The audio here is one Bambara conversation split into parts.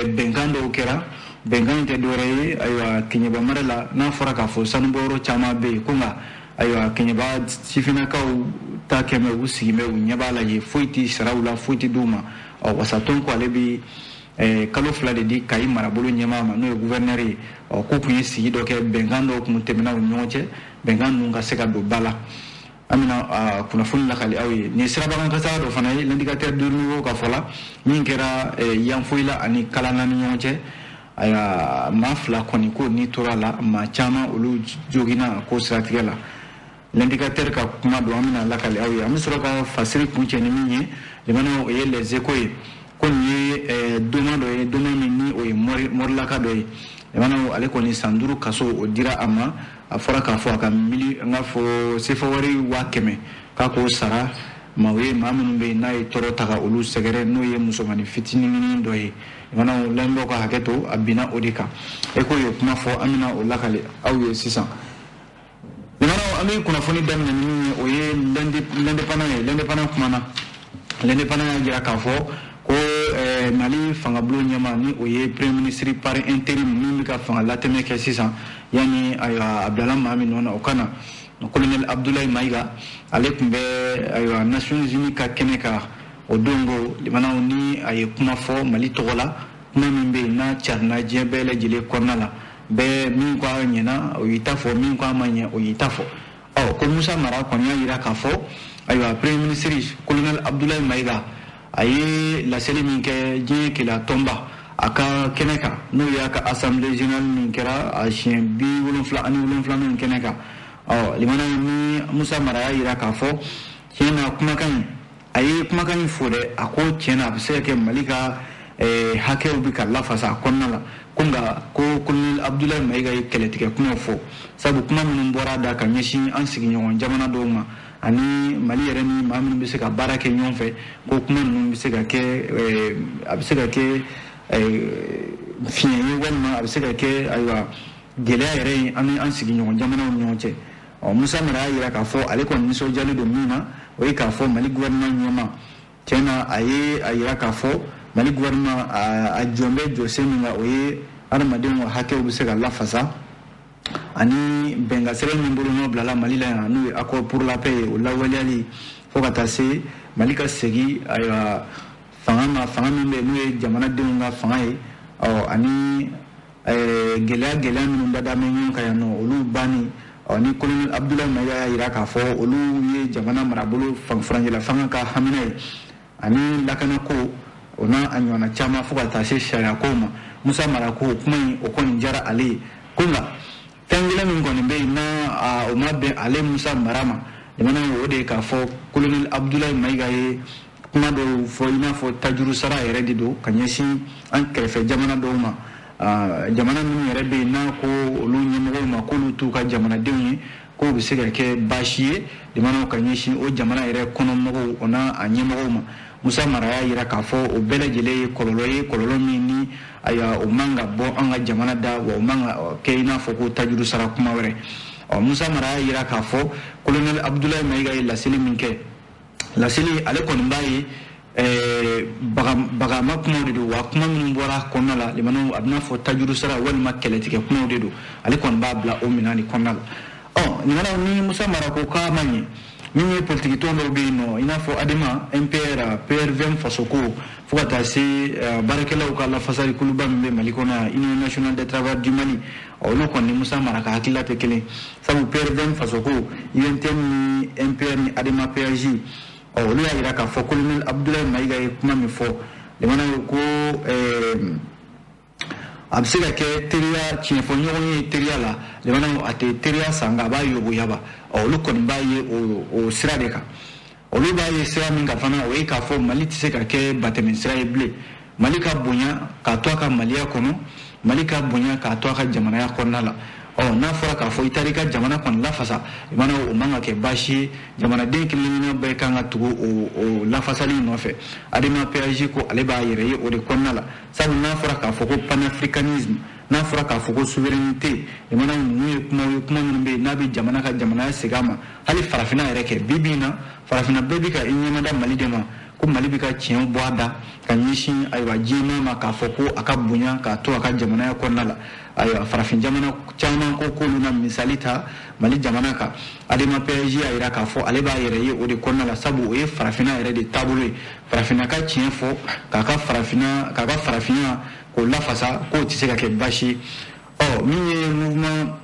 Bɛnkan dɔw kɛra, bɛnkan in tɛ dɔwɛrɛ ye, ayiwa, Keɲeba mara la, n'a fɔra k'a fɔ sanubɔyɔrɔ caman bɛ yen, ko nka ayiwa, Keɲeba sifinnakaw ta kɛmɛ u sigi bɛ u ɲɛ b'a la yen, foyi tɛ saraw la, foyi tɛ d'u ma. Ɔ, wasatɔn ko ale bɛ kalo 2 de di Kayi marabolo ɲɛmaa ma, n'o ye gouverneur ye. Ɔ, k'u tun ye sigi dɔ kɛ, bɛnkan dɔw tun tɛmɛna u ni ɲɔgɔn cɛ, bɛnkan ninnu ka se ka don ba la. An bɛna kunnafoni lakali aw ye. Nin ye sirabakan kasara dɔ fana ye, L'Indicateur du Renouveau ka fɔ la, min kɛra Yanfoyila ani Kalana ni ɲɔgɔn cɛ. Ayiwa, maa 2 kɔni ko ni tora la, maa caman olu joginna ko siratigɛ la. L'Indicateur ka kuma don, an bɛna lakali aw ye. An bɛ sɔrɔ ka fasiri kuncɛ ni min ye, jamana, o ye Les Échos ye, ko nin ye doma dɔ ye, doma min ni o ye morilaka dɔ ye. Jamana, ale kɔni san 5 kaso o dira a ma. A fɔra k'a fɔ a ka mili, n k'a fɔ sefa wari 100 000 k'a k'o sara maaw ye, maa minnu bɛ yen n'a ye tɔɔrɔ ta ka olu sɛgɛrɛ, n'o ye musomanin fitinin dɔ ye. Jamana, lamɛnbaaw ka hakɛ to, a binna o de kan. E k'o ye kuma fɔ, an bɛna o lakale aw ye sisan. Jamana, an bɛ kunnafoni daminɛ ni min ye, o ye L'Indépendant ye. L'Indépendant kumana, L'Indépendant y'a jira k'a fɔ ko Mali fangabulon ɲɛmaa, ni o ye premier ministre par intérim min bɛ ka fanga latɛmɛ kɛ sisan, yanni ayiwa a bilala maa min nɔ na o ka na, colonel Abdoulaye Maïga, ale tun bɛ ayiwa Nations Unies ka kɛnɛ kan o don ko limanaw ni a ye kuma fɔ Mali tɔgɔ la, kuma min bɛ yen n'a carina diɲɛ bɛɛ lajɛlen kɔnɔna la. Bɛɛ min ko a ɲɛna, o y'i ta fɔ, min ko a ma ɲɛ, o y'i ta fɔ. Ɔ, ko Musa Mara kɔni y'a jira k'a fɔ ayiwa premier ministre colonel Abdoulaye Maïga, a ye laseli min kɛ diɲɛ keleya tɔnba a ka kɛnɛ kan, n'o y'a ka assemblée générale min kɛra a siɲɛ 77nan kɛnɛ kan. Ɔ, limana, ni Musa Mara y'a jira k'a fɔ tiɲɛ na, kumakan in, a ye kumakan in fɔ dɛ, a ko tiɲɛ na, a bɛ se ka kɛ Mali ka hakɛw bɛ ka lafasa a kɔnɔna la, ko nka ko colonel Abdoulaye Maïga ye kɛlɛtigɛ kumaw fɔ, sabu kuma minnu bɔra a da ka ɲɛsin an sigiɲɔgɔn jamana dɔw ma ani Mali yɛrɛ ni maa minnu bɛ se ka baara kɛ ɲɔgɔn fɛ, ko kuma ninnu bɛ se ka kɛ, a bɛ se ka kɛ fiɲɛ ye, walima a bɛ se ka kɛ ayiwa gɛlɛya yɛrɛ ye an ni an sigiɲɔgɔn jamanaw ni ɲɔgɔn cɛ. Ɔ, Musa Mara y'a jira k'a fɔ ale kɔni nisɔndiyalen don min na, o ye k'a fɔ Mali gouvernement ɲɛmaa, tiɲɛ na, a ye a jira k'a fɔ Mali gouvernement a jɔn bɛ jɔsen min kan, o ye adamadenw ka hakɛw bɛ se ka lafasa ani bɛnkan sɛbɛn min bolonɔ bilala Mali la yan, n'o ye accord pour la paix ye, o lawaleyali, fo ka taa se Mali ka segin ayiwa fanga ma, fanga min bɛ yen n'o ye jamanadenw ka fanga ye. Ɔ, ani gɛlɛya gɛlɛya minnu dada bɛ ɲɔgɔn kan yan nɔ, olu banni. Ɔ, ni colonel Abdoulaye Maïga y'a jira k'a fɔ olu ye jamana marabolo furancɛla fanga ka hamina ye, ani lakanako, o n'a a ɲɔgɔnna caman, fo ka taa se sariya kow ma. Musa Mara ko kuma in, o kɔni diyara ale ye, ko nka fɛn kelen min kɔni bɛ yen n'a o ma bɛn ale Musa Mara ma, jamana, o de ye k'a fɔ colonel Abdoulaye Maïga ye kuma dɔw fɔ i n'a fɔ tajuru sara yɛrɛ de don ka ɲɛsin an kɛrɛfɛ jamana dɔw ma, jamana minnu yɛrɛ bɛ yen n'a ko olu ɲɛmɔgɔw ma k'olu t'u ka jamanadenw ye, k'o bɛ se ka kɛ baasi ye jamanaw ka ɲɛsin o jamana yɛrɛ kɔnɔmɔgɔw, o n'a a ɲɛmɔgɔw ma. Musa Mara y'a jira k'a fɔ o bɛɛ lajɛlen ye kɔlɔlɔ ye, kɔlɔlɔ min ni ayiwa o man ka bɔ an ka jamana da, wa o man ka kɛ i n'a fɔ ko tajuru sara kuma wɛrɛ. Ɔ, Musa Mara y'a jira k'a fɔ colonel Abdoulaye Maïga ye laseli min kɛ, laseli ale kɔni b'a ye bagama kumaw de don, wa kuma minnu bɔra a kɔnɔna la, limanaw, a bɛna fɔ tajuru sara walima kɛlɛtigɛ kumaw de don, ale kɔni b'a bila o minɛn de kɔnɔna la. Ɔ, limanaw, ni Musa Mara ko k'a ma ɲɛ, min ye politiki tɔn dɔw bɛ yen nɔ, i n'a fɔ ADEMA, MPR, PRVM, Fasoko, fo ka taa se baarakɛlaw ka lafasali kuluba min bɛ Mali kɔnɔ yan, Union nationale des travailleurs du Mali, olu kɔni ni Musa Mara ka hakilila tɛ kelen, sabu PRVM, Fasoko, UNTM ni MPR ni ADEMA PAJ, ɔ, olu y'a jira k'a fɔ colonel Abdoulaye Maïga ye kuma min fɔ, jamana, ko a bɛ se ka kɛ teriya tiɲɛfɔ ɲɔgɔn ye teriya la, jamana, a tɛ teriya san, nka a b'a yoboyaba. Ɔ, olu kɔni b'a ye o sira de kan. Olu b'a ye sira min kan fana, o ye k'a fɔ Mali tɛ se ka kɛ batɛmɛ sira ye bilen. Mali ka bonya k'a to a ka maliya kɔnɔ, Mali ka bonya k'a to a ka jamanaya kɔnɔna la. Ɔ, n'a fɔra k'a fɔ i taara i ka jamana kɔni lafasa, jamana, o man ka kɛ baasi ye, jamanaden kelen-kelenna bɛɛ kan ka tugu o lafasali nɔfɛ. ADEMA PAJ ko ale b'a yɛrɛ ye o de kɔnɔna la, sabu n'a fɔra k'a fɔ ko panafricanisme, n'a fɔra k'a fɔ ko souveraineté, jamana, ninnu ye kumaw ye, kuma minnu bɛ yen n'a bɛ jamana ka jamanaya segin a ma, hali farafinna yɛrɛ kɛ. Bi bi in na, farafinna bɛɛ bɛ ka i ɲɛmada Mali de ma. ko Mali bɛ ka tiɲɛw bɔ a da ka ɲɛsin ayiwa diɲɛmaa ma k'a fɔ ko a ka bonya k'a to a ka jamanaya kɔnɔna la. Ayiwa farafin jamana caman ko k'olu na misali ta Mali jamana kan. Adema PSG y'a jira k'a fɔ ale b'a yɛrɛ ye o de kɔnɔna la, sabu o ye farafinna yɛrɛ de taabolo ye. Farafinna ka tiɲɛ fɔ k'a ka farafinna k'a ka farafinya k'o lafasa, k'o tɛ se ka kɛ baasi ye. Ɔ min ye mouvement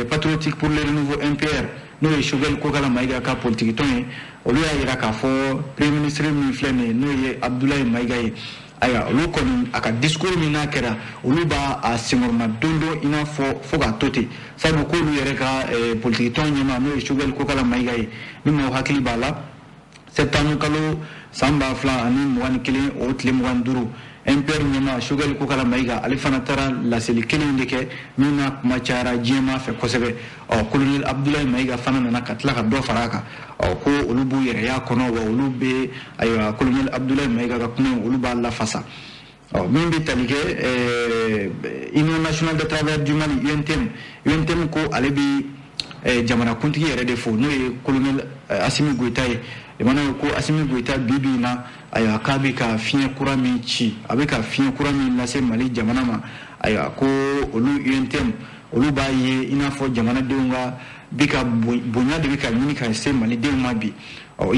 patriotique pour le renouveau MPR, n'o ye Choguel Kokala Maïga ka politique tɔn ye, olu y'a jira k'a fɔ premier ministre min filɛ nin ye, n'o ye Abdoulaye Maïga ye, ayiwa olu kɔni a ka discours min n'a kɛra, olu b'a a senkɔrɔma don don i n'a fɔ fo k'a to ten, sabu k'olu yɛrɛ ka politique tɔn ɲɛmaa, n'o ye Choguel Kokala Maïga ye, ni maaw hakili b'a la, septembre kalo san 2021 o tile 25, MPR ɲɛmaa Choguel Kokala Maïga ale fana taara laseli kelen de kɛ min n'a kuma cayara diɲɛmaa fɛ kosɛbɛ. Ɔ colonel Abdoulaye Maïga fana nana ka tila ka dɔ fara a kan. Ɔ ko olu b'u yɛrɛya kɔnɔ, wa olu bɛ ayiwa colonel Abdoulaye Maïga ka kuma olu b'a lafasa. Ɔ min bɛ tali kɛ Union nationale des travailleurs du Mali UNTM, UNTM ko ale bɛ jamanakuntigi yɛrɛ de fo, n'o ye colonel Assimi Goïta ye. Limana ko Assimi Goïta bi bi in na, ayiwa k'a bɛ ka fiɲɛ kura min ci, a bɛ ka fiɲɛ kura min lase Mali jamana ma, ayiwa ko olu UNTM olu b'a ye i n'a fɔ jamanadenw ka bi ka bonya de bɛ ka ɲini ka se malidenw ma bi. Ɔ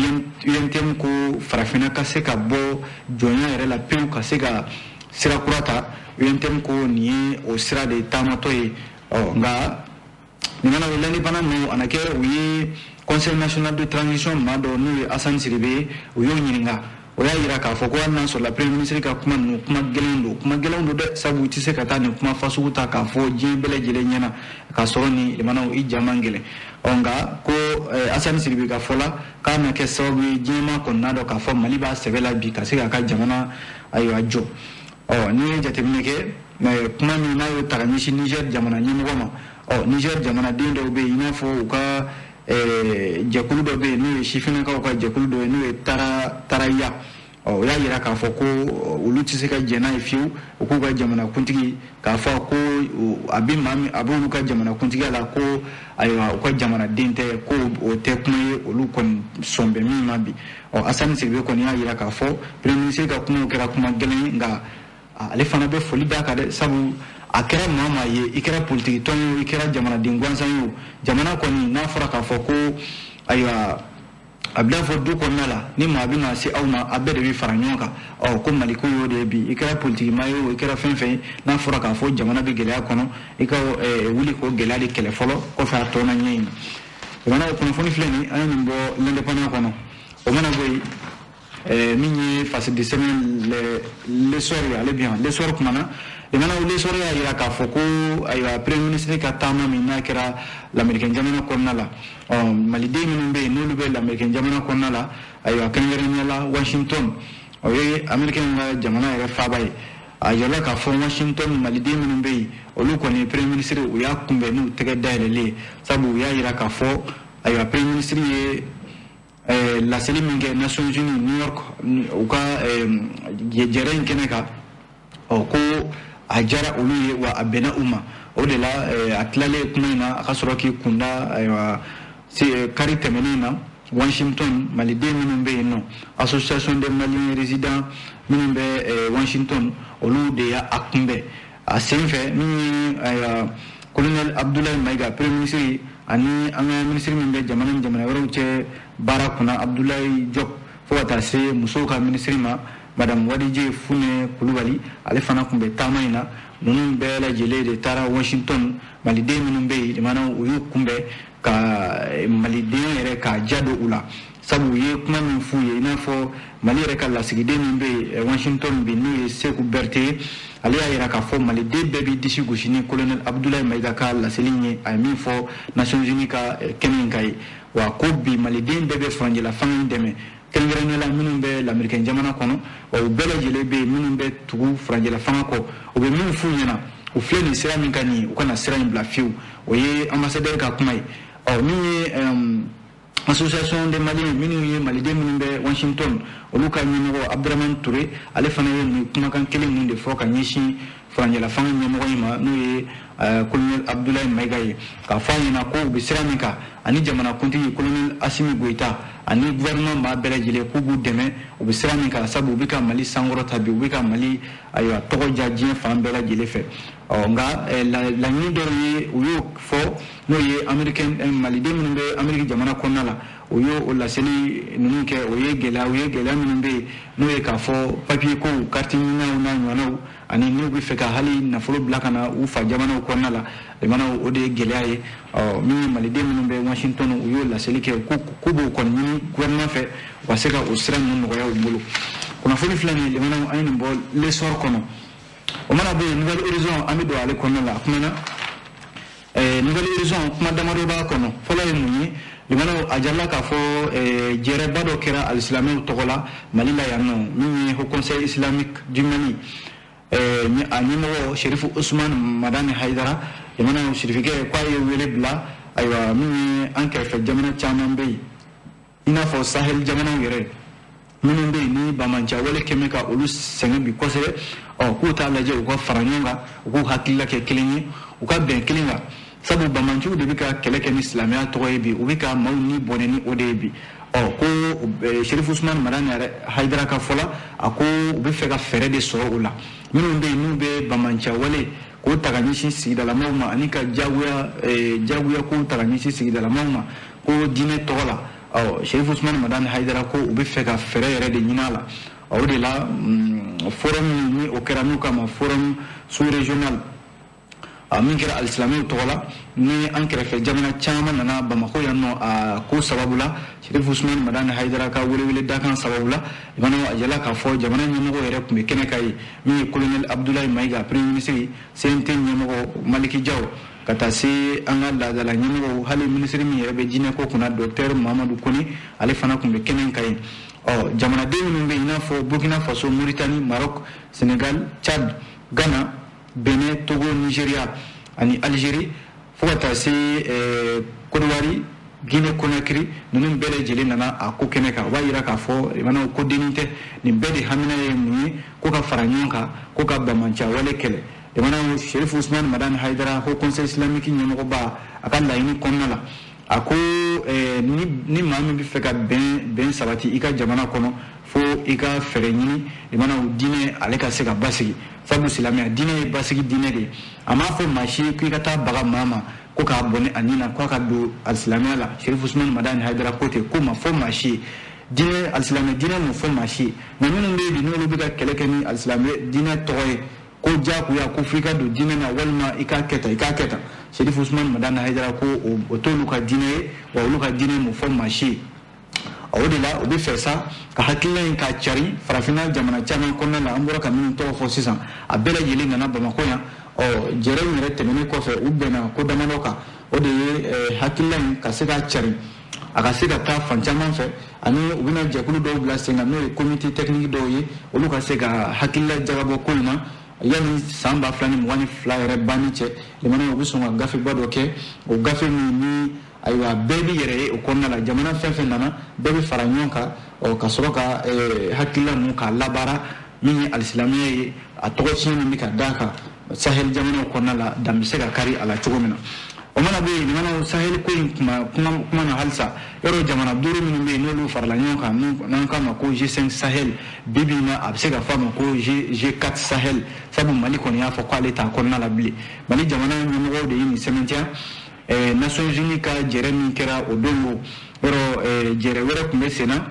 UNTM ko farafinna ka se ka bɔ jɔnya yɛrɛ la pewu ka se ka sira kura ta. UNTM ko nin ye o sira de taamatɔ ye. Ɔ nka nin mana l'indépendant maaw a na kɛ u ye Conseil national de transition maa dɔ, n'o ye Assane Sidibé ye, u y'o ɲininka. O y'a jira k'a fɔ ko hali n'a sɔrɔla premier ministre ka kuma ninnu kuma gɛlɛn don, kuma gɛlɛnw don dɛ, sabu i tɛ se ka taa nin kuma fasugu ta k'a fɔ diɲɛ bɛɛ lajɛlen ɲɛna k'a sɔrɔ ni limanaw i ja man gɛlɛn. Ɔ nka ko Assane Sidibé ka fɔ la k'a na kɛ sababu ye diɲɛmaa kɔni n'a dɔn k'a fɔ Mali b'a sɛbɛ la bi ka se k'a ka jamana ayiwa jɔ. Ɔ n'i ye jateminɛ kɛ kuma min n'a y'o ta ka ɲɛsin Niger jamana ɲɛmɔgɔ ma, ɔ Niger jamanaden dɔw bɛ yen, i n'a fɔ u ka jɛkulu dɔ bɛ yen, n'o ye sifinnakaw ka jɛkulu dɔ ye, n'o ye Taraya. Ɔ o y'a jira k'a fɔ ko olu tɛ se ka jɛn n'a ye fiyewu, u k'u ka jamanakuntigi k'a fɔ ko a bɛ maa min a b'olu ka jamanakuntigiya la, ko ayiwa u ka jamanaden tɛ, ko o tɛ kuma ye olu kɔni sɔn bɛ min ma bi. Ɔ Assane Sidibé kɔni y'a jira k'a fɔ premier ministre ka kumaw kɛra kuma gɛlɛn ye, nka ale fana bɛ foli d'a kan dɛ, sabu a kɛra maa maa ye, i kɛra politiki tɔn ye o, i kɛra jamanaden gansan ye o, jamana kɔni n'a fɔra k'a fɔ ko ayiwa a bɛ fɔ du kɔnɔna la ni maa bɛna se aw ma, a bɛɛ de bɛ fara ɲɔgɔn kan. Ɔ ko Maliko y'o de ye bi, i kɛra politiki maa ye o, i kɛra fɛn fɛn ye, n'a fɔra k'a fɔ jamana bɛ gɛlɛya kɔnɔ, i ka wuli k'o gɛlɛya de kɛlɛ fɔlɔ, kɔfɛ a tɔ na ɲɛɲini. Jamana kunnafoni filɛ nin, an ye nin bɔ l'indépendant kɔnɔ. O mana bɔ yen, min ye fasidi sɛbɛn l'essor ye, ale bi yan l'essor kumana. Limana l'essor y'a jira k'a fɔ ko ayiwa premier ministre ka taama min n'a kɛra lamɛrikɛn jamana kɔnɔna la, ɔ maliden minnu bɛ yen n'olu bɛ lamɛrikɛn jamana kɔnɔna la, ayiwa kɛrɛnkɛrɛnnenya la Washington, o ye américain ka jamana yɛrɛ faaba ye. A yirala k'a fɔ Washington maliden minnu bɛ yen, olu kɔni premier ministre u y'a kunbɛn n'u tɛgɛ dayɛlɛlen ye, sabu u y'a jira k'a fɔ ayiwa premier ministre ye laseli min kɛ Nations Unies New York u ka jɛrɛ in kɛnɛ kan, ɔ ko a diyara olu ye wa a bɛnna u ma. O de la a tilalen kuma in na, a ka sɔrɔ k'i kunda ayiwa kari tɛmɛnen na Washington maliden minnu bɛ yen nɔ, association des Maliens résidents minnu bɛ Washington, olu de y'a kunbɛn. A sen fɛ min ye ayiwa colonel Abdoulaye Maïga premier ministre ani an ka ministre min bɛ jamana ni jamana wɛrɛw cɛ baara kunna Abdoulaye Diop, fo ka taa se musow ka ministre ma madame Wadije Fune Kulubali, ale fana tun bɛ taama in na. Ninnu bɛɛ lajɛlen de taara Washington maliden minnu bɛ yen, limanaw u y'u kunbɛn ka malidenya yɛrɛ k'a ja don u la, sabu u ye kuma min f'u ye, i n'a fɔ Mali yɛrɛ ka lasigiden min bɛ yen Washington bi, n'o ye Seku Berete ye, ale y'a jira k'a fɔ maliden bɛɛ b'i disi gosi ni colonel Abdoulaye Maïga ka laseli ye, a ye min fɔ Nations Unies ka kɛnɛ in kan ye. Wa ko bi maliden bɛɛ bɛ furancɛla fanga in dɛmɛ, kɛrɛnkɛrɛnnenya la minnu bɛ lamɛrikɛn jamana kɔnɔ, wa u bɛɛ lajɛlen bɛ yen minnu bɛ tugu furancɛla fanga kɔ, u bɛ min f'u ɲɛna, u filɛ nin sira min ka nin ye, u kana sira in bila fiyewu. O ye ambassadeur ka kuma ye. Ɔ min ye association des Maliens minnu ye maliden minnu bɛ Washington, olu ka ɲɛmɔgɔ Abdramane Touré, ale fana ye nin kumakan kelen ninnu de fɔ ka ɲɛsin furancɛla fanga ɲɛmɔgɔ in ma, n'o ye colonel Abdoulaye Maïga ye, k'a fɔ a ɲɛna ko u bɛ sira min kan, ani jamanakuntigi colonel Assimi Goïta ani gouvernement maa bɛɛ lajɛlen k'u b'u dɛmɛ u bɛ sira min kan, sabu u bɛ ka Mali sankɔrɔta bi, u bɛ ka Mali ayiwa tɔgɔ diya diɲɛ fan bɛɛ lajɛlen fɛ. Ɔ nka laɲini dɔw ye u y'o fɔ, n'o ye américain maliden minnu bɛ Amérique jamana kɔnɔna la, u y'o o laseli ninnu kɛ. O ye gɛlɛya, u ye gɛlɛya minnu bɛ yen, n'o ye k'a fɔ papier kow, carte ɲininaw n'a ɲɔgɔnnaw, ani n'u bɛ fɛ ka hali nafolo bila ka na u fa jamanaw kɔnɔna la, limanaw o de ye gɛlɛya ye. Ɔ min ye maliden minnu bɛ Washington, u y'o laseli kɛ k'u b'o kɔni ɲini gouvernement fɛ u ka se ka o sira ninnu nɔgɔya u bolo. Kunnafoni filɛ nin ye, limanaw, an ye nin bɔ L'Essor kɔnɔ. O mana bɔ yen, Nouvel Horizon, an bɛ don ale kɔnɔna la. A kumana Nouvel Horizon, kuma damadɔ b'a kɔnɔ. Fɔlɔ ye mun ye? Limanaw, a jarala k'a fɔ jɛrɛba dɔ kɛra alisilamɛw tɔgɔ la Mali la yan nɔ, min ye Haut Conseil islamique du Mali, a ɲɛmɔgɔ Sherifu Usman Madani Haidara. Limanaw, sirifikɛ k'a ye wele bila, ayiwa, min ye an kɛrɛfɛ jamana caman bɛ yen, i n'a fɔ Sahel jamanaw yɛrɛ minnu bɛ yen ni bamanciya wale kɛmɛ ka olu sɛgɛn bi kosɛbɛ, ɔ k'u t'a lajɛ u ka fara ɲɔgɔn kan, u k'u hakilila kɛ kelen ye, u ka bɛn kelen kan, sabu bamanciw de bɛ ka kɛlɛ kɛ ni silamɛya tɔgɔ ye bi, u bɛ ka maaw ni bɔnɛ ni o de ye bi. Ɔ ko Sherifu Usman Madani Haidara ka fɔ la, a ko u bɛ fɛ ka fɛɛrɛ de sɔrɔ o la, minnu bɛ yen n'u bɛ bamanciya wale k'o ta ka ɲɛsin sigidalamaw ma, ani ka jagoya kow ta ka ɲɛsin sigidalamaw ma ko diinɛ tɔgɔ la. Ɔ Sherifu Usman Madani Haidara ko u bɛ fɛ ka fɛɛrɛ yɛrɛ de ɲini a la. O de la, forum ni o kɛra n'u kama forum sous régional min kɛra alisilamɛw tɔgɔ la, ni an kɛrɛfɛ jamana caman nana Bamako yan nɔ, a ko sababu la, Sherifu Usman Madani Haidara ka welewele dakan sababu la, limanaw, a jɛla k'a fɔ jamana ɲɛmɔgɔ yɛrɛ tun bɛ kɛnɛ kan ye, min ye colonel Abdoulaye Maïga, premier ministre, CNT ɲɛmɔgɔ Maliki Diaw, ka taa se an ka laadala ɲɛmɔgɔw, hali minisiri min yɛrɛ bɛ jinɛko kunna, docteur Mamadou Kone, ale fana tun bɛ kɛnɛ kan yen. Ɔ jamanaden minnu bɛ yen, i n'a fɔ Burkina Faso, Mauritanie, Maroc, Sénégal, Tchad, Ghana, Benin, Togo, Nigeria ani Algérie, fo ka taa se Côte d'Ivoire, Guinée Conakry, ninnu bɛɛ lajɛlen nana a ko kɛnɛ kan. O b'a yira k'a fɔ limanaw, ko dennin tɛ, nin bɛɛ de hamina ye mun ye? Ko ka fara ɲɔgɔn kan, ko ka bamanciya wale kɛlɛ. Limanaw, Sherifu Usman Madani Haidara, Haut Conseil islamique ɲɛmɔgɔba, a ka laɲini kɔnɔna la, a ko ni maa min bɛ fɛ ka bɛn sabati i ka jamana kɔnɔ, fo i ka fɛɛrɛ ɲini, limanaw, diinɛ ale ka se ka basigi, sabu silamɛya diinɛ ye basigi diinɛ de ye. A m'a fɔ maa si ye k'i ka taa baga maa ma ko k'a bɔnɛ a nin na k'a ka don alisilamɛya la. Sherifu Usman Madani Haidara ko ten, ko ma fɔ maa si ye, diinɛ alisilamɛ diinɛ m'o fɔ maa si ye. Nka minnu bɛ yen bi, n'olu bɛ ka kɛlɛ kɛ ni alisilamɛ diinɛ tɔgɔ ye, ko diyagoya ko f'i ka don diinɛ na, walima i k'a kɛ tan, i k'a kɛ tan, Sherifu Usman Madani Haidara ko o t'olu ka diinɛ ye, wa olu ka diinɛ m'o fɔ maa si ye. O de la, u bɛ fɛ sa ka hakilina in k'a cari farafinna jamana caman kɔnɔna la. An bɔra ka minnu tɔgɔ fɔ sisan, a bɛɛ lajɛlen nana Bamakɔ yan. Ɔ jɛrɛ in yɛrɛ tɛmɛnen kɔfɛ, u bɛnna ko damadɔ kan, o de ye hakilina in ka se ka cari, a ka se ka taa fan caman fɛ, ani u bɛna jɛkulu dɔw bila sen kan, n'o ye comité technique dɔw ye, olu ka se ka hakilila jagabɔ ko in na yanni san 2022 yɛrɛ banni cɛ. Limanaw, u bɛ sɔn ka gafeba dɔ kɛ, o gafe min ni ayiwa bɛɛ b'i yɛrɛ ye o kɔnɔna la, jamana fɛn fɛn nana, bɛɛ bɛ fara ɲɔgɔn kan, ɔ ka sɔrɔ ka hakilila ninnu k'a labaara, min ye alisilamɛya ye, a tɔgɔ tiɲɛ min bɛ ka d'a kan Sahel jamanaw kɔnɔna la, dan bɛ se ka kari a la cogo min na. O mana bɔ yen, limanaw, Sahel ko in kuma na halisa, yɔrɔ jamana duuru minnu bɛ yen n'olu farala ɲɔgɔn kan, n'an k'a ma ko G5 Sahel, bi bi in na a bɛ se ka fɔ a ma ko G4 Sahel, sabu Mali kɔni y'a fɔ k'ale t'a kɔnɔna la bilen. Mali jamana ɲɛmɔgɔw de ye nin sɛmɛntiya Nations Unies ka jɛrɛ min kɛra o don. Yɔrɔ jɛrɛ wɛrɛ tun bɛ sen na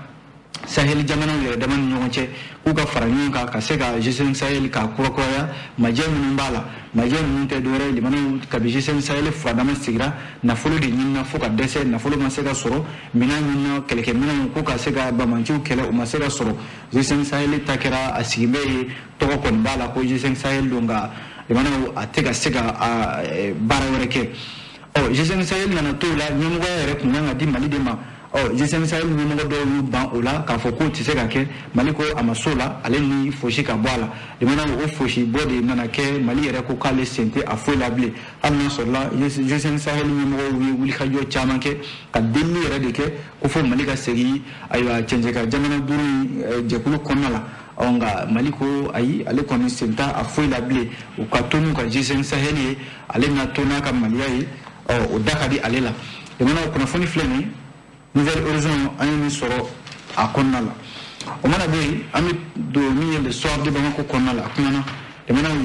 Sahel jamanaw yɛrɛ dama ni ɲɔgɔn cɛ, k'u ka fara ɲɔgɔn kan ka se ka G5 Sahel k'a kurakuraya. Majɛ minnu b'a la, majɛ ninnu tɛ dɔwɛrɛ ye, limanaw, kabi G5 Sahel furadama sigira, nafolo de ɲinina fo ka dɛsɛ, nafolo ma se ka sɔrɔ, minɛn ɲinina, kɛlɛkɛminɛnw ko ka se ka bamanciw kɛlɛ, o ma se ka sɔrɔ. G5 Sahel ta kɛra a sigibɛ ye, tɔgɔ kɔni b'a la ko G5 Sahel don, nka limanaw, a tɛ ka se ka baara wɛrɛ kɛ. Ɔ G5 Sahel nana to la, ɲɛmɔgɔya yɛrɛ tun kan ka di Mali de ma. Ɔ G5 Sahel ɲɛmɔgɔ dɔw y'u ban o la k'a fɔ k'o tɛ se ka kɛ. Mali ko a ma s'o la, ale ni fosi ka bɔ a la. Limanaw, o fosi bɔ de nana kɛ Mali yɛrɛ ko k'ale sen tɛ a foyi la bilen, hali n'a sɔrɔla G5 Sahel ɲɛmɔgɔw ye wulikajɔ caman kɛ ka delili yɛrɛ de kɛ ko fo Mali ka segin, ayiwa, cɛncɛnka jamana duuru in jɛkulu kɔnɔna la. Ɔ nka Mali ko ayi, ale kɔni sen t'a a foyi la bilen, u ka to n'u ka G5 Sahel ye, ale na to n'a ka Maliya ye. Ɔ o da ka di ale la. Jamana kunnafoni filɛ nin ye, Nouvel Horizon an ye min sɔrɔ a kɔnɔna la. O mana bɔ yen, an bɛ don min ye Le Soir de Bamako kɔnɔna la, a kumana. Jamana n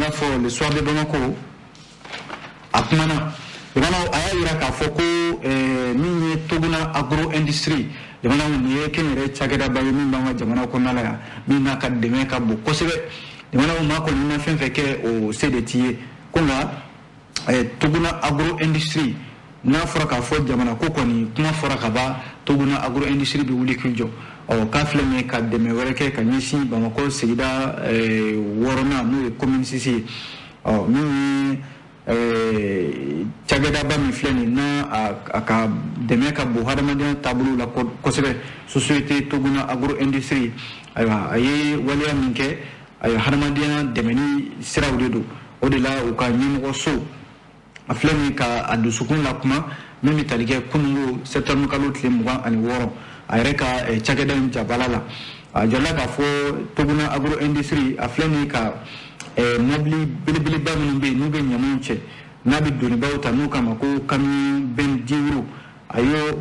k'a fɔ Le Soir de Bamako a kumana. Jamana a y'a yira k'a fɔ ko min ye Toguna Agro Industrie, jamana nin ye kɛnyɛrɛ cakɛdaba ye min b'an ka jamana kɔnɔna la yan, min n'a ka dɛmɛ ka bon kosɛbɛ. Jamana maa kɔni ma fɛn fɛn kɛ o se de t'i ye ko nka Toguna Agro Industrie, n'a fɔra k'a fɔ jamana ko kɔni kuma fɔra ka ban, Toguna Agro Industrie bɛ wuli k'i jɔ. Ɔ k'a filɛ nin ye ka dɛmɛ wɛrɛ kɛ ka ɲɛsin Bamakɔ sigida 6nan, n'o ye commune 6 ye. Ɔ min ye cakɛdaba min filɛ nin n'a a ka dɛmɛ ka bon hadamadenya taabolo la kosɛbɛ, société Toguna Agro Industrie, ayiwa a ye waleya min kɛ, ayiwa hadamadenya dɛmɛni siraw de don. O de la u ka ɲɛmɔgɔso a filɛ nin ka a dusukun lakuma min bɛ tali kɛ kununko septembre kalo tile 26, a yɛrɛ ka cakɛda in jabala la. A jɔla k'a fɔ Toguna Agro Industrie a filɛ nin ka mobili belebeleba minnu bɛ yen n'u bɛ ɲamanw cɛ, n'a bɛ donibaw ta, n'u kama ko camion bɛn diwuru, a y'o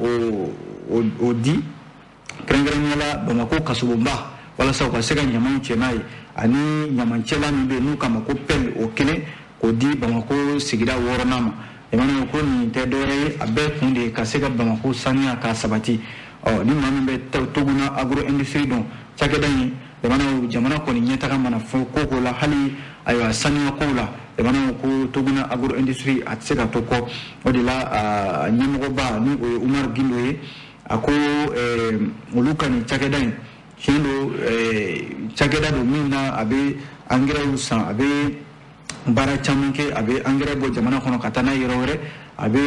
o di kɛrɛnkɛrɛnnenya la Bamakɔ kasobonba walasa u ka se ka ɲamanw cɛ n'a ye, ani ɲamancɛla min bɛ yen n'u kama ko pelle, o kelen k'o di Bamakɔ sigida 6nan ma. Jamana ko nin tɛ dɔwɛrɛ ye, a bɛɛ kun de ye ka se ka Bamakɔ saniya k'a sabati. Ɔ ni maa min bɛ Toguna Agro Industrie dɔn, cakɛda in, jamana kɔni ɲɛtaga mana fɔ ko ko la, hali ayiwa saniya kow la, jamana ko Toguna Agro Industrie a tɛ se ka to kɔ. O de la a ɲɛmɔgɔba ni o ye Umaru Gindo ye, a ko olu ka nin cakɛda in tiɲɛ don, cakɛda don min na a bɛ angɛrɛw san, a bɛ baara caman kɛ, a bɛ angɛrɛ bɔ jamana kɔnɔ ka taa n'a ye yɔrɔ wɛrɛ, a bɛ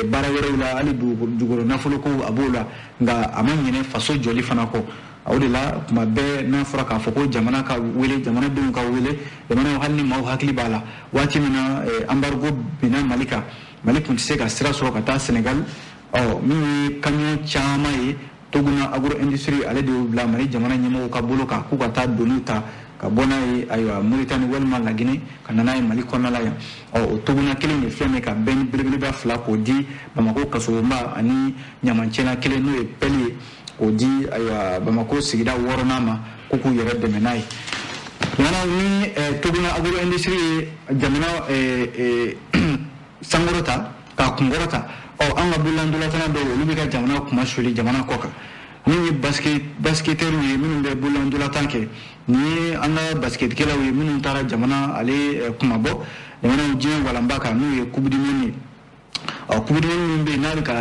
baara wɛrɛw la, hali dugukolo nafolo ko a b'o la, nka a ma ɲinɛ faso jɔli fana kɔ. O de la tuma bɛɛ n'a fɔra k'a fɔ ko jamana ka wele, jamanadenw ka wele, jamana hali ni maaw hakili b'a la waati min na embargo binna Mali kan, Mali tun tɛ se ka sira sɔrɔ ka taa Senegal. Ɔ min ye camion caman ye, Toguna Agro Industrie ale de y'o bila Mali jamana ɲɛmɔgɔw ka bolo kan k'u ka taa doniw ta ka bɔ n'a ye ayiwa Mauritanie walima Laginɛ ka na n'a ye Mali kɔnɔna la yan. Ɔ o Toguna kelen de filɛ nin ye ka bɛn belebeleba 2 k'o di Bamakɔ kasobonba, ani ɲamancɛla kelen n'o ye pelle ye k'o di ayiwa Bamakɔ sigida 6nan ma ko k'u yɛrɛ dɛmɛ n'a ye. Jamana ni Toguna Agro Industrie ye jamana sankɔrɔta k'a kunkɔrɔta. Ɔ an ka bololandolatana dɔw olu bɛ ka jamana kuma suli jamana kɔ kan, min ye basketɛriw ye minnu bɛ bololandolatan kɛ, nin ye an ka basketikɛlaw ye minnu taara jamana ale kumabɔ jamana diɲɛ walanba kan, n'o ye coupe du monde ye. Ɔ coupe du monde min bɛ yen n'a bɛ ka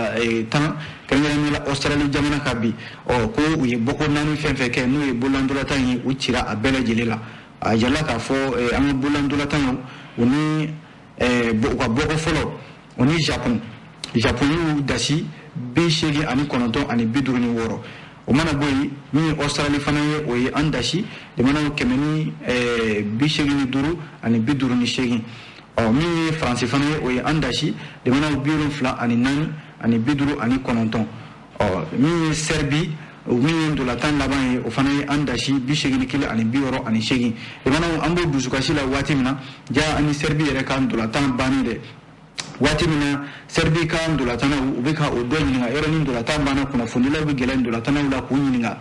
tan kɛrɛnkɛrɛnnenya la Australie jamana kan bi, ɔ ko u ye bɔko 4 fɛn fɛn kɛ n'o ye bololandolatan ye, u cira a bɛɛ lajɛlen la. A yirala k'a fɔ an ka bololandolatan u ni u ka bɔko fɔlɔ o ni Japon, Japon y'u dasi 89 ani 56. O mana bɔ yen, min ye Australie fana ye, o ye an dasi jamanaw 185 ani 58. Ɔ min ye Faransi fana ye, o ye an dasi jamanaw 74 ani 59. Ɔ min ye Serbie, o min ye ndolatan laban ye, o fana ye an dasi 81 ani 68. Jamanaw an b'o dusukasi la waati min na, ja ani Serbie yɛrɛ ka ndolatan bannen dɛ. Waati min na Serbie ka ndolatanaw u bɛ ka o dɔ ɲininka, yɔrɔ ni ndolatan banna kunnafonidilaw bɛ gɛlɛn ndolatanaw la k'u ɲininka.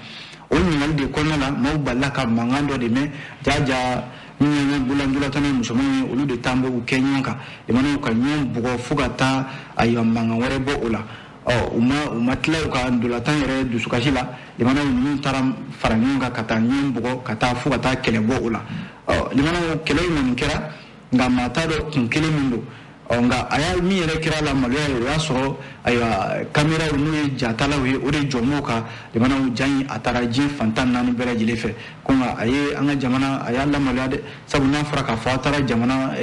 O ɲininkali de kɔnɔna la maaw balila ka mankan dɔ de mɛn, jaja min y'an ka bololandolatana musomanw ye, olu de t'an bɛ u kɛ ɲɔgɔn kan, jamanaw ka ɲɔgɔn bugɔ fo ka taa ayiwa mankan wɛrɛ bɔ o la. Ɔ u ma tila u ka ndolatan yɛrɛ dusukasi la, jamanaw ninnu taara fara ɲɔgɔn kan ka taa ɲɔgɔn bugɔ ka taa fo ka taa kɛlɛ bɔ o la. Ɔ jamanaw kɛlɛ in kɔni kɛra, nka maa t'a dɔn kun kelen min don. Ɔ nka a y'a min yɛrɛ kɛra la maloya ye, o y'a sɔrɔ ayiwa kameraw n'o ye jatalaw ye, o de jɔ m'o kan. Jamanaw ja in a taara diɲɛ fan 14 bɛɛ lajɛlen fɛ, ko nka a ye an ka jamana a y'a lamaloya dɛ, sabu n'a fɔra k'a fɔ a taara jamana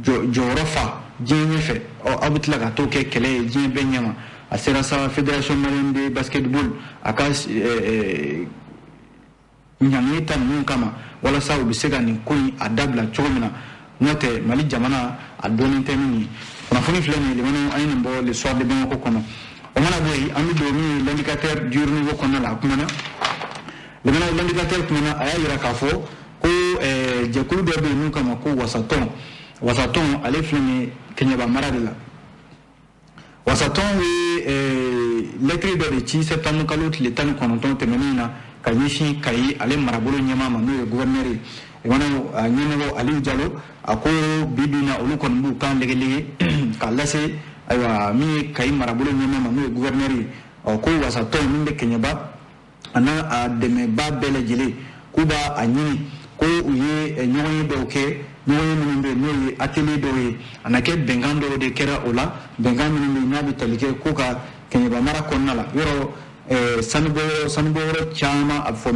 jɔyɔrɔ fa diɲɛ ɲɛfɛ, ɔ aw bɛ tila ka t'o kɛ kɛlɛ ye diɲɛ bɛɛ ɲɛma. A sera sa Fédération malienne de basketball a ka ɲangili ta ninnu kama walasa u bɛ se ka nin ko in a dabila cogo min na, n'o tɛ Mali jamana a dɔnnen tɛ min ye. Kunnafoni filɛ nin ye, limanaw an ye nin bɔ Le Soir de Bamako kɔnɔ. O mana bɔ yen, an bɛ don min ye l'indicateur du renouveau kɔnɔna la, a kumana. Limanaw l'indicateur kumana, a y'a yira k'a fɔ ko jɛkulu dɔ bɛ yen n'u kama ko wasatɔn. Wasatɔn ale filɛ nin ye Kɛɲɛba mara de la. Wasatɔn ye lɛtiri dɔ de ci septembre kalo tile 19 tɛmɛnen na ka ɲɛsin Kayi ale marabolo ɲɛmaa ma, n'o ye gouverneur ye. A ɲɛmɔgɔ Aliyu Jalo, a ko bi bi in na olu kɔni b'u kan legelege k'a lase, ayiwa, min ye Kayi marabolo ɲɛmaa ma, n'o ye gouverneur ye. Ɔ, ko wasatɔn min bɛ Kɛɲɛba, a n'a a dɛmɛba bɛɛ lajɛlen, k'u b'a a ɲini ko u ye ɲɔgɔnye dɔw kɛ, ɲɔgɔnye minnu bɛ yen n'o ye atelier dɔw ye. A na kɛ bɛnkan dɔw de kɛra o la, bɛnkan minnu bɛ yen n'a bɛ tali kɛ ko ka Kɛɲɛba mara kɔnɔna la yɔrɔ sanubɔyɔrɔ caman, a fɔ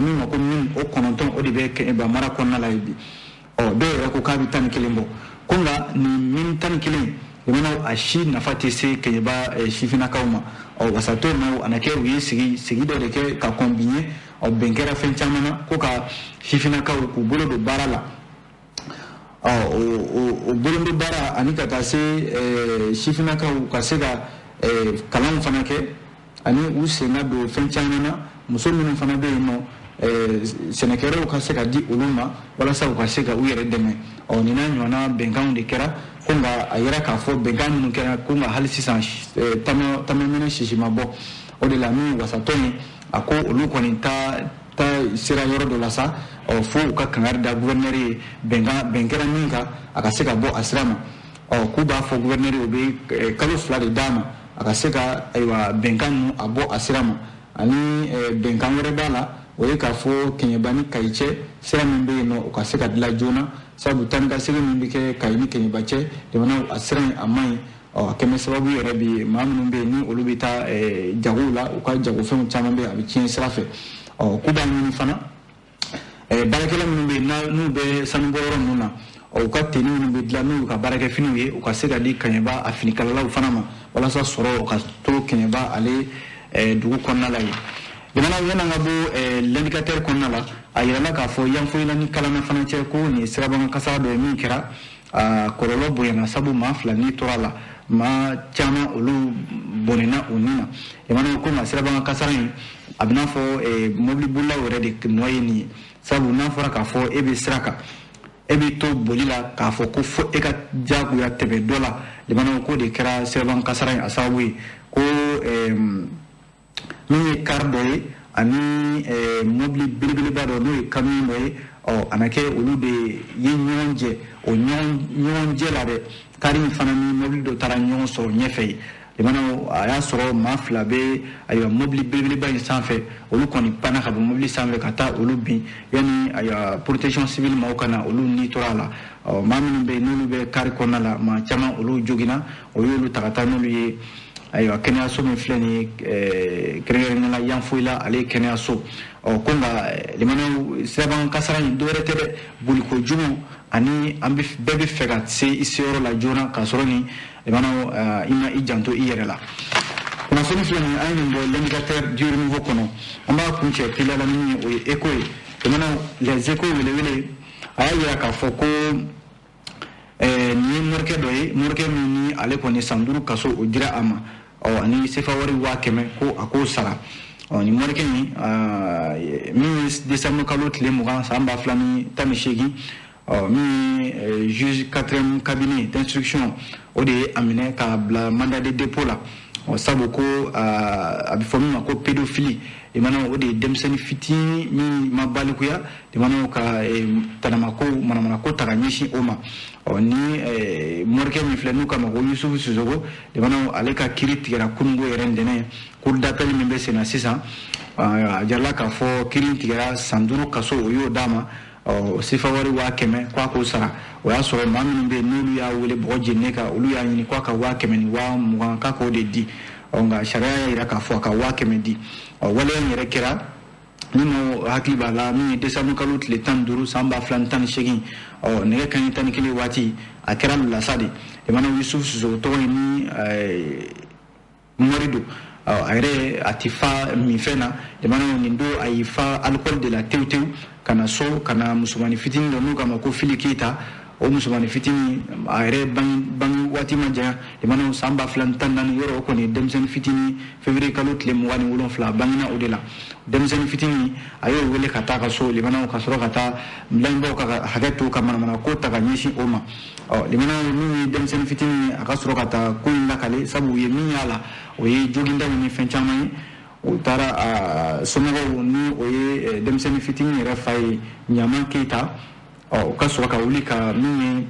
min ma ko mine, o 9, o de bɛ Kɛɲɛba mara kɔnɔna la yen bi. Ɔ, dɔw yɛrɛ ko k'a bɛ 11 bɔ, ko nka nin mine 11 limanaw, a si nafa tɛ se Kɛɲɛba sifinnakaw ma. Ɔ, wasatɔ maaw, a na kɛ u ye sigi dɔ de kɛ ka kɔn bi ɲɛ. Ɔ, bɛn kɛra fɛn caman na ko ka sifinnakaw k'u bolo don baara la. Ɔ, o bolo don baara ani ka taa se sifinnakaw ka se ka kalanw fana kɛ ani u sen ka don fɛn caman na. Muso minnu fana bɛ yen nɔ, sɛnɛkɛyɔrɔw ka se ka di olu ma walasa u ka se ka u yɛrɛ dɛmɛ. Ɔ, nin n'a ɲɔgɔnna bɛnkanw de kɛra. Ko nka a yira k'a fɔ bɛnkan minnu kɛra, ko nka hali sisan tamaminɛ sisi ma bɔ. O de la min wasatɔ ye, a ko olu kɔni ta sera yɔrɔ dɔ la sa. Ɔ, fo u ka kangari da gouverneur ye, bɛnkan bɛn kɛra min kan, a ka se ka bɔ a sira ma. Ɔ, k'u b'a fɔ gouverneur ye, u bɛ kalo 2 de d'a ma, a ka se ka, ayiwa, bɛnkan ninnu a bɔ a sira ma. Ani bɛnkan wɛrɛ b'a la, o ye k'a fɔ Kɛɲɛba ni Kayi cɛ sira min bɛ yen nɔ, o ka se ka dilan joona, sabu taa ni ka segin min bɛ kɛ Kayi ni Kɛɲɛba cɛ, jamanaw a sira in a man ɲi. Ɔ, a kɛmɛ sababu yɛrɛ bi maa minnu bɛ yen ni olu bɛ taa jagow la, u ka jagofɛnw caman bɛ yen, a bɛ tiɲɛ sira fɛ. Ɔ, k'u b'a ɲini fana baarakɛla minnu bɛ yen n'u bɛ sanubɔyɔrɔ ninnu na, u ka tenue minnu bɛ dilan n'u y'u ka baarakɛfiniw ye, u ka se ka di Kɛɲɛba a finikalalaw fana ma, walasa sɔrɔ o ka to Kɛɲɛba ale dugu kɔnɔna la yen. Jamana, yan'an ka bɔ L'indicateur kɔnɔna la, a yirala k'a fɔ Yanfoyila ni Kalana fana cɛ, ko nin ye sirabakan kasara dɔ ye min kɛra, a kɔlɔlɔ bonyana, sabu maa 2 ni tora la, maa caman olu bɔnɛna u ni na. Jamana ko nka sirabakan kasara in, a bɛ n'a fɔ mɔbilibolilaw yɛrɛ de nɔ ye nin ye, sabu n'a fɔra k'a fɔ e bɛ sira kan, e bɛ to boli la k'a fɔ ko fo e ka diyagoya tɛmɛ dɔ la, jamana ko de kɛra sirabakan kasara in a sababu ye. Ko min ye kari dɔ ye ani mobili belebeleba dɔ, n'o ye camion dɔ ye, ɔ, a na kɛ olu de ye ɲɔgɔn jɛ. O ɲɔgɔn jɛ la dɛ, kari in fana ni mobili dɔ taara ɲɔgɔn sɔrɔ ɲɛfɛ ye. Limanaw, a y'a sɔrɔ maa 2 bɛ, ayiwa, mobili belebeleba in sanfɛ, olu kɔni panna ka bɔ mobili sanfɛ ka taa olu bin yanni, ayiwa, protection civile maaw ka na, olu ni tora a la. Ɔ, maa minnu bɛ yen n'olu bɛ kari kɔnɔna la, maa caman olu joginna, o y'olu ta ka taa n'olu ye, ayiwa, kɛnɛyaso min filɛ nin ye, kɛrɛnkɛrɛnnenya la Yanfoyila ale ye kɛnɛyaso. Ɔ, ko nka limanaw, sirabakan kasara in dɔwɛrɛ tɛ dɛ, boliko jugu ani an bɛ bɛɛ bɛ fɛ ka se i seyɔrɔ la joona k'a sɔrɔ ni limanaw i ma i janto i yɛrɛ la. Kunnafoni filɛ nin ye, an ye nin bɔ L'indicateur du renouveau kɔnɔ. An b'a kuncɛ teliya la ni min ye, o ye Écho ye. Limanaw, Les Échos welewele a y'a yira k'a fɔ ko nin ye morikɛ dɔ ye, morikɛ min ni ale kɔni san 5 kaso o dira a ma, ɔ, ani sefa wari 100 000 ko a k'o sara. Ɔ, nin morikɛ in min ye décembre kalo tile 20 san 2018, ɔ, min ye juge quatrième cabinet d'instruction, o de ye a minɛ k'a bila mandat de dépôt la. Ɔ, sabu ko a bɛ fɔ min ma ko pédophilie, limanaw, o de ye denmisɛnnin fitinin min ma balikuya, limanaw, ka tanamako manamanako ta ka ɲɛsin o ma. Ɔ, ni morikɛ min filɛ n'u k'a ma ko Yusufu Sisoko, limanaw, ale ka kiiri tigɛra kununko yɛrɛ ntɛnɛn, cour d'appel min bɛ sen na sisan. A jirala k'a fɔ kiiri tigɛra san 5 kaso, o y'o d'a ma. Ɔ, sefa wari 100 000 k'a k'o sara. O y'a sɔrɔ maa minnu bɛ yen n'olu y'a wele bɔgɔ jeninen kan, olu y'a ɲini k'a ka 120 000 k'a k'o de di. Ɔ, nka sariya y'a jira k'a fɔ a ka 100 000 di. Ɔ, waleya in yɛrɛ kɛra ni maaw hakili b'a la, min ye décembre kalo tile 15 san 2018, ɔ, nɛgɛ kanɲɛ 11 waati, a kɛra lasa de. Limanaw, Yusufu Sisoko tɔgɔ ye ni mɔri don, a yɛrɛ a ti fa minfɛn na. Limanaw, nin don a y'i fa alcool de la tewu tewu ka na so ka na musomanin fitinin dɔ n'u k'a ma ko Fili Keyita. O musomannin fitinin, a yɛrɛ bange waati ma janya, limanaw, san 2014 yɔrɔ, o kɔni denmisɛnnin fitinin, février kalo tile 27, a bangena o de la. Denmisɛnnin fitinin, a y'o wele ka taa ka so, limanaw, ka sɔrɔ ka taa lamɛnbaaw ka hakɛ to ka manamana ko ta ka ɲɛsin o ma. Ɔ limanaw, min ye denmisɛnnin fitinin ye, a ka sɔrɔ ka taa ko in lakale, sabu u ye min y'a la, o ye jogindaw ni fɛn caman ye. U taara a somɔgɔw, ni o ye denmisɛnnin fitinin yɛrɛ fa ye, Ɲama Keyita, ɔ u ka sɔrɔ ka wuli ka min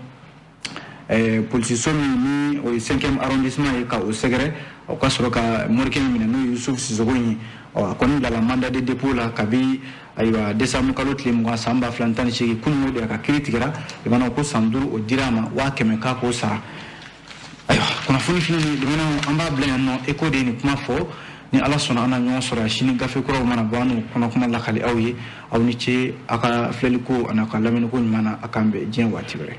ye polisiso min ni o ye 5e arrondissement ye, ka o sɛgɛrɛ. O ka sɔrɔ ka morikɛ in minɛ, n'o ye Yusuf Sisoko in ye. Ɔ a kɔni bilala mandat de dépôt la kabi, ayiwa, décembre kalo tile 20 san 2018. Kunun o de a ka kiiri tigɛra, limanaw, ko san 5 o dira a ma, 100 000 k'a k'o sara. Ayiwa, kunnafoni filɛ nin ye, limanaw, an b'a bila yan nɔ. Eko de ye nin kuma fɔ. Ni Ala sɔnna, an na ɲɔgɔn sɔrɔ sini, gafe kuraw mana bɔ, an n'o kɔnɔ kuma lakali aw ye. Aw ni ce aw ka filɛliko ani aw ka lamɛnniko ɲuman na. A k'an bɛn diɲɛ waati wɛrɛ.